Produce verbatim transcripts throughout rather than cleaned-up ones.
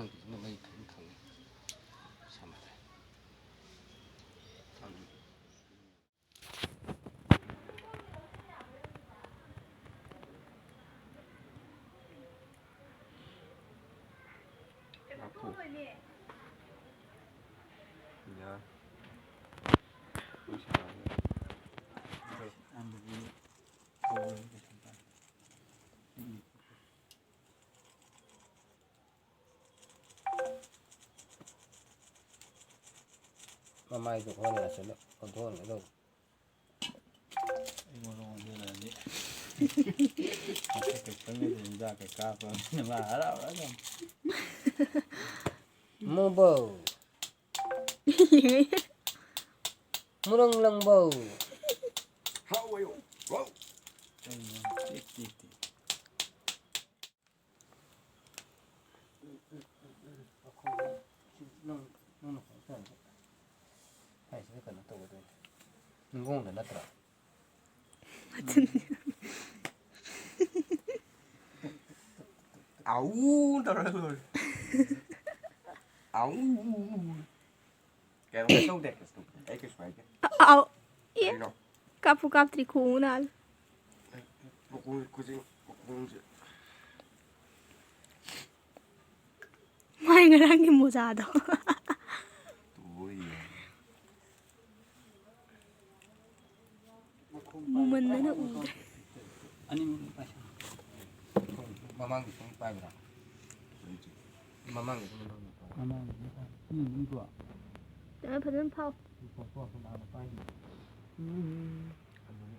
ꯅꯪꯒꯤꯁꯤꯅ ꯃꯩ ꯈꯤꯇꯪ ꯈꯪꯉꯤ꯫ ꯁꯝꯃꯔꯦ꯫ ꯉꯥꯏꯈꯣ꯫ ꯌꯥꯔꯦ꯫ ꯂꯣꯏꯁꯤꯜꯂꯛꯑꯒꯦ꯫ ꯃꯃꯥꯏꯗꯣ ꯍꯣꯔꯦꯟ ꯑꯁꯤꯗ ꯑꯣꯟꯊꯣꯛꯍꯟꯒꯗꯧꯕ꯫ ꯑꯩꯉꯣꯟꯗ ꯑꯣꯟꯁꯤꯜꯂꯛꯑꯗꯤ꯫ ꯃꯁꯛ ꯈꯛꯇꯪꯗꯨꯗ ꯍꯤꯟꯖꯥꯡ ꯀꯩ ꯀꯥꯞꯄꯕꯅꯤꯅ ꯃꯥ ꯍꯔꯥꯎꯔꯗꯝꯅꯤ꯫ ꯃꯣꯕꯧ꯫ ꯃꯨꯔꯪꯂꯪꯕꯧ꯫ ꯍꯥꯎ, ꯑꯌꯣ, ꯋꯥꯎ꯫ ꯀꯩꯅꯣ? ꯇꯦꯛ, ꯇꯦꯛ, ꯇꯦꯛ꯫ ꯅꯪ, ꯅꯪꯅ ꯀꯩꯅꯣ ꯇꯧꯔꯤꯁꯦ꯫ ꯍꯥꯏꯁꯤꯗꯤ ꯀꯩꯅꯣ ꯇꯧꯒꯗꯣꯏꯅꯤ꯫ ꯅꯤꯡꯒꯣꯡꯗ ꯅꯠꯇ꯭ꯔꯣ? ꯑꯗꯨꯅꯤ꯫ ꯑꯥꯎ ꯇꯧꯔꯒ ꯂꯣꯏꯔꯦ꯫ ꯑꯥꯎ꯫ ꯀꯩꯅꯣ ꯀꯩꯁꯨ ꯇꯧꯗꯦ, ꯀꯩꯁꯨ ꯇꯧꯗꯦ꯫ ꯑꯩ ꯀꯩꯁꯨ ꯍꯥꯏꯗꯦ꯫ ꯑꯥꯎ꯫ ꯑꯦ꯫ ꯀꯩꯅꯣ? ꯀꯥꯞꯄꯨ ꯀꯥꯞꯇ꯭ꯔꯤ ꯈꯣꯡꯎ ꯅꯥꯜꯂꯦ꯫ ꯃꯈꯣꯡ ꯈꯨꯖꯤꯡ, ꯃꯈꯣꯡꯁꯦ꯫ ꯃꯥꯏ ꯉꯔꯥꯡꯒꯤ ꯃꯣꯖꯥꯗꯣ꯫ ꯇꯨꯕꯣꯏ ꯌꯦꯡꯉꯦ꯫ ꯃꯨꯃꯟꯗꯅ ꯎꯗ꯭ꯔꯦ꯫ ꯑꯅꯤꯃꯛ ꯄꯥꯏꯁꯟ꯫ ꯃꯃꯥꯡꯒꯤ ꯁꯨꯝ ꯄꯥꯏꯕ꯭ꯔꯥ? ꯃꯃꯥꯡꯒꯤ ꯁꯨꯝ ꯄꯥꯏꯕ꯭ꯔꯥ? ꯃꯃꯥꯡꯒꯤ ꯁꯨꯝ ꯄꯥꯏꯕ꯭ꯔꯥ? ꯁꯤ ꯑꯗꯨꯝ ꯇꯣꯛꯑꯣ꯫ ꯐꯖꯅ ꯐꯥꯎ꯫ ꯁꯤ ꯄꯣꯛꯄ ꯍꯥꯞꯄ ꯂꯥꯛꯑꯒ ꯄꯥꯏꯅꯤ꯫ ꯎꯝ꯫ ꯑꯗꯨꯅꯤ꯫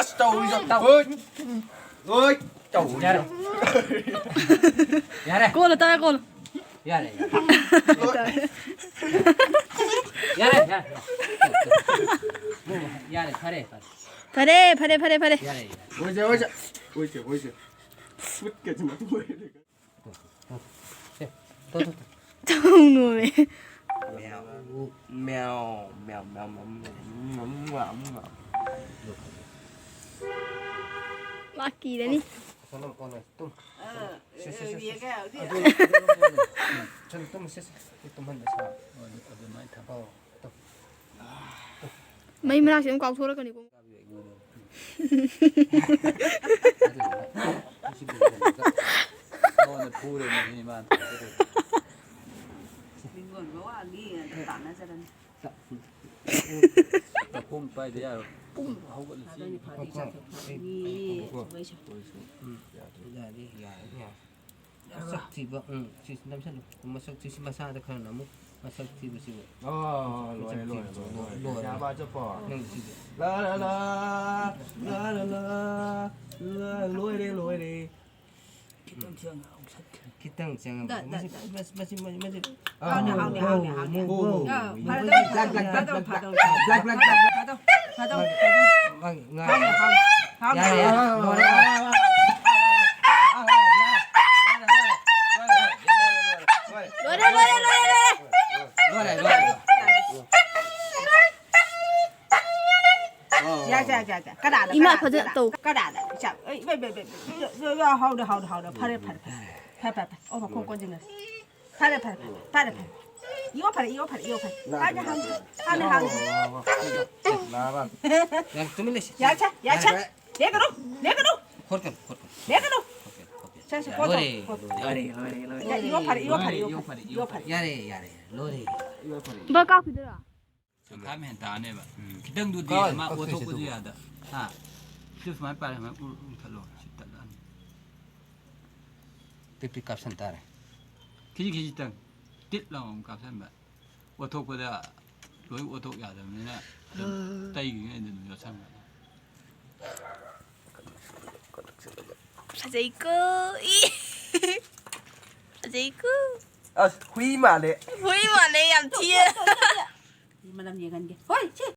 ꯑꯁ, ꯇꯧꯔꯤꯗꯣ꯫ ꯇꯧ꯫ ꯍꯣꯏ꯫ ꯍꯣꯏ꯫ ꯇꯧꯔꯤꯗꯣ꯫ ꯌꯥꯔꯦ꯫ ꯌꯥꯔꯦ꯫ ꯀꯣꯜꯂꯣ, ꯇꯔꯥ ꯀꯣꯜꯂꯣ꯫ ꯌꯥꯔꯦ, ꯌꯥꯔꯦ꯫ ꯍꯣꯏ꯫ ꯌꯥꯔꯦ, ꯌꯥꯔꯦ꯫ ꯌꯥꯔꯦ, ꯐꯔꯦ, ꯐꯔꯦ꯫ ꯐꯔꯦ, ꯐꯔꯦ, ꯐꯔꯦ, ꯐꯔꯦ꯫ ꯌꯥꯔꯦ, ꯌꯥꯔꯦ꯫ ꯑꯣꯏꯁꯦ, ꯑꯣꯏꯁꯦ꯫ ꯑꯣꯏꯁꯦ, ꯑꯣꯏꯁꯦ꯫ ꯈꯨꯠꯀꯁꯦ ꯃꯇꯨ ꯑꯣꯏꯔꯦ꯫ ꯇꯧꯅꯨꯃꯦ꯫ ꯃ꯭ꯌꯥꯎ, ꯃ꯭ꯌꯥꯎ, ꯃ꯭ꯌꯥꯎ, ꯃ꯭ꯌꯥꯎ, ꯃ꯭ꯌꯥꯎ, ꯃ꯭ꯌꯥꯎ, ꯃ꯭ꯌꯥꯎ꯫ ꯃꯥ ꯀꯤꯔꯅꯤ꯫ ꯁꯦ, ꯁꯦ, ꯁꯦ, ꯁꯦ꯫ ꯑꯗꯨ, ꯑꯗꯨ, ꯑꯗꯨ, ꯑꯗꯨ, ꯁꯦ, ꯁꯦ, ꯁꯦ꯫ ꯑꯩ ꯇꯨꯝꯍꯟꯕ ꯁꯥ꯫ ꯑꯗꯨꯃꯥꯏꯅ ꯊꯝ-꯫ ꯑꯧ, ꯇꯨꯝ꯫ ꯃꯩ ꯃꯅꯥꯛꯁꯦ ꯑꯗꯨꯝ ꯀꯥꯎꯊꯣꯔꯛꯀꯅꯤꯀꯣ꯫ ꯃꯉꯣꯟꯗ ꯐꯨꯔꯦꯅꯦ ꯃꯥꯅ꯫ ꯃꯤꯡꯒꯣꯟꯕ ꯋꯥꯒꯤ ꯑꯗ ꯇꯥꯟꯅꯖꯔꯅꯤ꯫ ꯃꯈꯣꯡ ꯄꯥꯏꯗ ꯌꯥꯔꯣꯏ꯫ ꯄꯨꯡ ꯍꯧꯒꯠꯂꯁꯤ꯫ ꯐꯥꯗꯣꯏꯅꯤ, ꯐꯥꯗꯣꯏꯅꯤ, ꯆꯥꯊꯣꯛ ꯐꯥꯗꯣꯏꯅꯤ꯫ ꯎꯝ, ꯌꯥꯔꯦ, ꯌꯥꯔꯦ, ꯌꯥꯔꯦ꯫ ꯃꯁꯛ ꯊꯤꯕ, ꯎꯝ, ꯁꯤ ꯅꯝꯁꯜꯂꯨ꯫ ꯃꯁꯛ ꯊꯤ-, ꯁꯤ ꯃꯁꯥꯗ ꯈꯔ ꯅꯝꯃꯨ꯫ ꯃꯁꯛ ꯊꯤꯕꯁꯤꯕꯨ꯫ ꯑꯣ, ꯂꯣꯏꯔꯦ, ꯂꯣꯏꯔꯦ, ꯂꯣꯏꯔꯦ, ꯂꯣꯏꯔꯦ꯫ ꯂꯣꯏꯔꯦ꯫ ꯌꯥꯕ ꯆꯠꯄꯣ꯫ ꯅꯪ ꯁꯤꯗꯤ꯫ ꯂꯥ, ꯂꯥ, ꯂꯥ, ꯂꯥ, ꯂꯥ, ꯂꯥ, ꯂꯣꯏꯔꯦ, ꯂꯣꯏꯔꯦ꯫ ꯈꯤꯇꯪ ꯆꯪꯉꯒ ꯑꯃꯨꯛ ꯁꯠꯈ꯭ꯔꯦ꯫ ꯈꯤꯇꯪ ꯆꯪꯉꯒ꯫ ꯗ, ꯗ, ꯃꯁꯤ, ꯗ꯫ ꯃꯁꯤ, ꯃꯁꯤ, ꯃꯁꯤ꯫ ꯍꯥꯎꯅꯦ, ꯑꯥ, ꯍꯥꯎꯅꯦ, ꯍꯥꯎꯅꯦ, ꯍꯥꯎꯅꯦ꯫ Go, go, go. ꯑꯥ, ꯐꯥꯗꯧ, ꯕ꯭ꯂꯦꯛ, ꯕ꯭ꯂꯦꯛ, ꯕ꯭ꯂꯦꯛ, ꯐꯥꯗꯧ, ꯕ꯭ꯂꯦꯛ, ꯐꯥꯗꯧ, ꯕ꯭ꯂꯦꯛ, ꯕ꯭ꯂꯦꯛ, ꯕ꯭ꯂꯦꯛ꯫ ꯐꯥꯗꯧ, ꯐꯥꯗꯧ, ꯐꯥꯗꯧ꯫ ꯃꯥꯒꯤ ꯉꯥ꯫ ꯍꯥꯎꯅꯦ, ꯍꯥꯎꯅꯦ, ꯍꯥꯎꯅꯦ꯫ ꯌꯥꯔꯦ, ꯌꯥꯔꯦ꯫ ꯂꯣꯏꯔꯦ, ꯂꯣꯏꯔꯦ꯫ ꯂꯣꯏꯔꯦ, ꯂꯣꯏꯔꯦ, ꯂꯣꯏꯔꯦ, ꯂꯣꯏꯔꯦ꯫ ꯂꯣꯏꯔꯦ, ꯂꯣꯏꯔꯦ꯫ ꯌꯥ, ꯌꯥ, ꯌꯥ, ꯌꯥ꯫ ꯀꯅꯥꯅ, ꯏꯃꯥ, ꯀꯅꯥꯅ, ꯐꯖꯅ ꯀꯅꯥꯅ, ꯇꯧ꯫ ꯀꯅꯥꯅ? ꯏꯆꯥ, ꯑꯩ, ꯏꯃꯥ, ꯏꯃꯥ, ꯏꯃꯥ, ꯏꯃꯥ, ꯏꯃꯥ, ꯍꯥꯎꯅ, ꯍꯥꯎꯅ, ꯍꯥꯎꯅ꯫ ꯐꯔꯦ, ꯐꯔꯦ, ꯐꯔꯦ꯫ ꯐꯔꯦ, ꯐꯔꯦ, ꯐꯔꯦ꯫ ꯑꯣ, ꯃꯈꯣꯡ ꯀꯣꯟꯁꯤꯟꯅꯔꯦ꯫ ꯐꯔꯦ, ꯐꯔꯦ, ꯐꯔꯦ, ꯐꯔꯦ, ꯐꯔꯦ꯫ ꯏꯌꯣ ꯐꯔꯦ, ꯏꯌꯣ ꯐꯔꯦ, ꯏꯌꯣ ꯐꯔꯦ꯫ ꯍꯥꯟꯅ ꯍꯥꯟꯅ ꯍꯥꯟꯅ ꯍꯥꯟꯅ꯫ ꯌꯥꯔꯦ, ꯇꯨꯃꯤꯟ ꯂꯩꯁꯤ꯫ ꯌꯥꯔꯦ ꯁꯦ, ꯌꯥꯔꯦ ꯁꯦ꯫ ꯂꯦꯛꯀꯅꯨ, ꯂꯦꯛꯀꯅꯨ, ꯈꯣꯠꯀꯅꯨ, ꯈꯣꯠꯀꯅꯨ꯫ ꯂꯦꯛꯀꯅꯨ꯫ ꯈꯣꯠꯀꯅꯨ, ꯈꯣꯠꯀꯅꯨ꯫ ꯁꯦ, ꯁꯦ, ꯈꯣꯠꯇꯣ, ꯂꯣꯏꯔꯦ, ꯈꯣꯠꯇꯣ꯫ ꯂꯣꯏꯔꯦ, ꯌꯥꯔꯦ, ꯏꯌꯣ ꯐꯔꯦ, ꯏꯌꯣ ꯐꯔꯦ, ꯏꯌꯣ ꯐꯔꯦ, ꯏꯌꯣ ꯐꯔꯦ꯫ ꯌꯥꯔꯦ, ꯌꯥꯔꯦ, ꯂꯣꯏꯔꯦ꯫ ꯕ ꯀꯥꯞꯈꯤꯗꯣꯏꯔꯣ? ꯁꯈꯥꯝ ꯍꯦꯟ ꯇꯥꯅꯦꯕ꯫ ꯈꯤꯇꯪꯗꯨꯗꯤ ꯀꯥꯏ ꯃꯥ ꯀꯛꯇꯣꯏꯁꯦ ꯑꯣꯊꯣꯛꯄꯗꯤ ꯑꯗꯨꯕꯨ? ꯌꯥꯗ꯫ ꯍꯥ? ꯁꯤ ꯁꯨꯃꯥꯏꯅ ꯄꯥꯏꯔꯦ, ꯁꯨꯃꯥꯏꯅ ꯎ- ꯎꯊꯠꯂꯣ꯫ ꯁꯤ ꯇꯠꯂꯛꯑꯅꯤ꯫ ꯄꯤꯛ ꯄꯤꯛ ꯀꯥꯞꯁꯟ ꯇꯥꯔꯦ꯫ ꯈꯤꯖꯤꯛ ꯈꯤꯖꯤꯛꯇꯪ꯫ ꯇꯤꯠ ꯂꯥꯎ ꯑꯃ ꯀꯥꯞꯁꯟꯕ꯫ ꯑꯣꯊꯣꯛꯄꯗ ꯂꯣꯏ ꯑꯣꯊꯣꯛ ꯌꯥꯗꯕꯅꯤꯅ ꯑꯗꯨꯝ ꯇꯩꯈꯤꯉꯩꯗ ꯑꯗꯨꯝ ꯌꯣꯠꯁꯟꯕ꯫ ꯐꯖꯩꯀꯣ꯫ ꯏ꯫ ꯐꯖꯩꯀꯣ꯫ ꯑꯁ ꯍꯨꯏ ꯃꯥꯜꯂꯦ꯫ ꯍꯨꯏ ꯃꯥꯜꯂꯦ, ꯌꯥꯝ ꯊꯤꯌꯦ꯫ ꯃꯅꯝ ꯌꯦꯡꯍꯟꯒꯦ꯫ ꯍꯣꯏ, ꯁꯤ꯫